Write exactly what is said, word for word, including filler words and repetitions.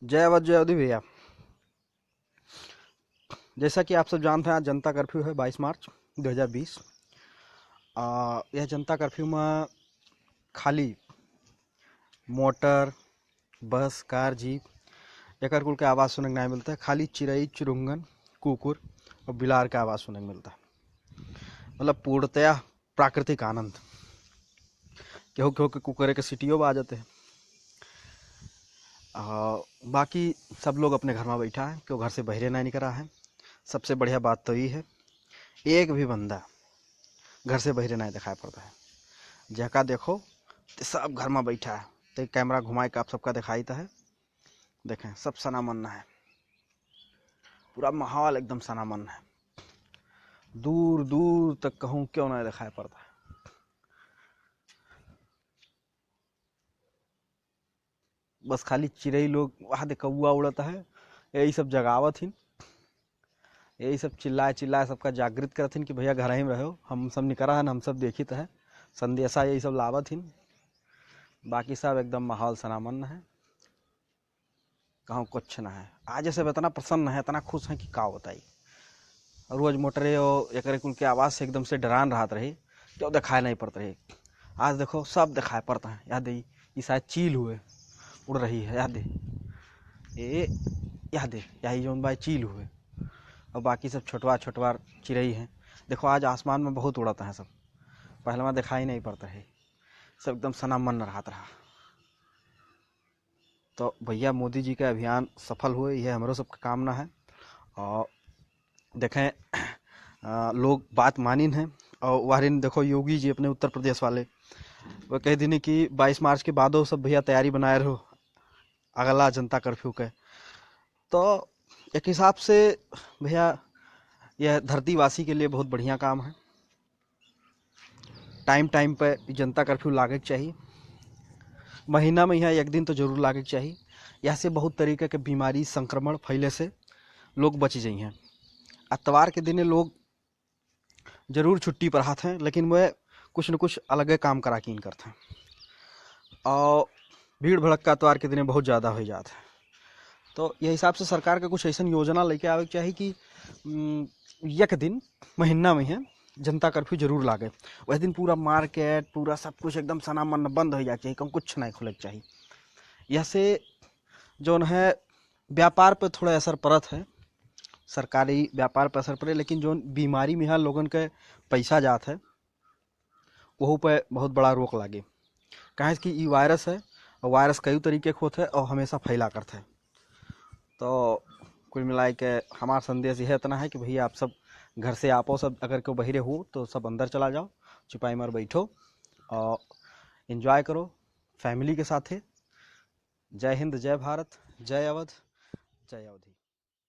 जय अवध, जय अवधी भैया। जैसा कि आप सब जानते हैं, आज जनता कर्फ्यू है, बाईस मार्च दो हज़ार बीस। आ, यह जनता कर्फ्यू में खाली मोटर, बस, कार, जीप, एकर कुल के आवाज़ सुने के नहीं मिलता है। खाली चिरई, चुरुंगन, कुकुर और बिलार के आवाज़ सुने के मिलता है। मतलब, पूर्णतया प्राकृतिक आनंद। केहू केहू के कुकरे के सीटियो बाजत है। आ, बाकी सब लोग अपने घर में बैठा है, केहू घर से बहरे नहीं निकला है। सबसे बढ़िया बात तो ये है, एक भी बंदा घर से बहरे नहीं दिखाई पड़ता है। जेका देखो, तो सब घर में बैठा है। तो कैमरा घुमाए के आप सबका दिखाई तो है। देखें, सब सनामन्न है, पूरा माहौल एकदम सनामन्न है। दूर दूर तक कहूँ केहू नहीं दिखाई पड़ता है। बस खाली चिरई लोग, वहाँ दे कौआ उड़त है, यही सब जगावत हिन, यही सब चिल्लाए चिल्लाए सबका जागृत करत हिन कि भैया, घर ही में रहो, हम सब निकरा हन, हम सब देखित है, संदेशा यही सब लावत हिन। बाकी सब एकदम माहौल सनामन्न है, कहूँ कुछ ना है। आज सब इतना प्रसन्न है, इतना खुश है कि का बताई। रोज मोटरे और एकरे कुल के आवाज़ से एकदम से डरान रहत रही, केहू दिखाई नहीं पड़त रही। आज देखो, सब दिखाई पड़ता है। याद है, ये शायद चील हुए, उड़ रही है। याद है, ए, याद है, यही जौन बा, चील हुए। और बाकी सब छोटवा छोटवा चिरई हैं। देखो, आज आसमान में बहुत उड़त हैं सब, पहले में दिखाई नहीं पड़ता है, सब एकदम सनामन्न रहत रहा। तो भैया, मोदी जी का अभियान सफल हुए, यह हमरो सबका कामना है। और देखें, अ, लोग बात मानिन हैं। और वारिन देखो, योगी जी अपने उत्तर प्रदेश वाले, वो कह दीनी कि बाईस मार्च के बादो सब भैया तैयारी बनाए रहो अगला जनता कर्फ्यू के। तो एक हिसाब से भैया, यह धरतीवासी के लिए बहुत बढ़िया काम है। टाइम टाइम पे जनता कर्फ्यू लागे के चाही। महीना में यहाँ एक दिन तो जरूर लागे के चाही। यह से बहुत तरीका के बीमारी, संक्रमण फैले से लोग बच जइहें। अतवार के दिने लोग जरूर छुट्टी पर रहत हैं, लेकिन वह कुछ न कुछ अलगे काम करा कीन करत हैं। और भीड़ भड़क्का अतवार के दिने बहुत ज़्यादा हो जात है। तो यह हिसाब से सरकार के कुछ ऐसन योजना लेके आवे के चाही कि, उम, एक दिन महीना में है, जनता कर्फ्यू जरूर लागे। वह दिन पूरा मार्केट, पूरा सब कुछ एकदम सनामन्न बंद हो जाए के चाही, कहूँ कुछ नहीं खुले के चाही। यह से जौन है, व्यापार पे थोड़ा असर पड़त है, सरकारी व्यापार पे असर पड़े, लेकिन जौन बीमारी में यहाँ लोगन के पैसा जात है, वहू पे बहुत बड़ा रोक लागे। काहे कि ई वायरस है, और वायरस कई तरीके के होत है और हमेशा फैला करत है। तो कुल मिलाए के हमार संदेश यह इतना है कि भैया, आप सब घर से आपो, सब अगर केहू बहिरे हो तो सब अंदर चला जाओ, चुपाई मार बैठो और एंजॉय करो फैमिली के साथे। जय हिंद, जय भारत, जय अवध, जय अवधी।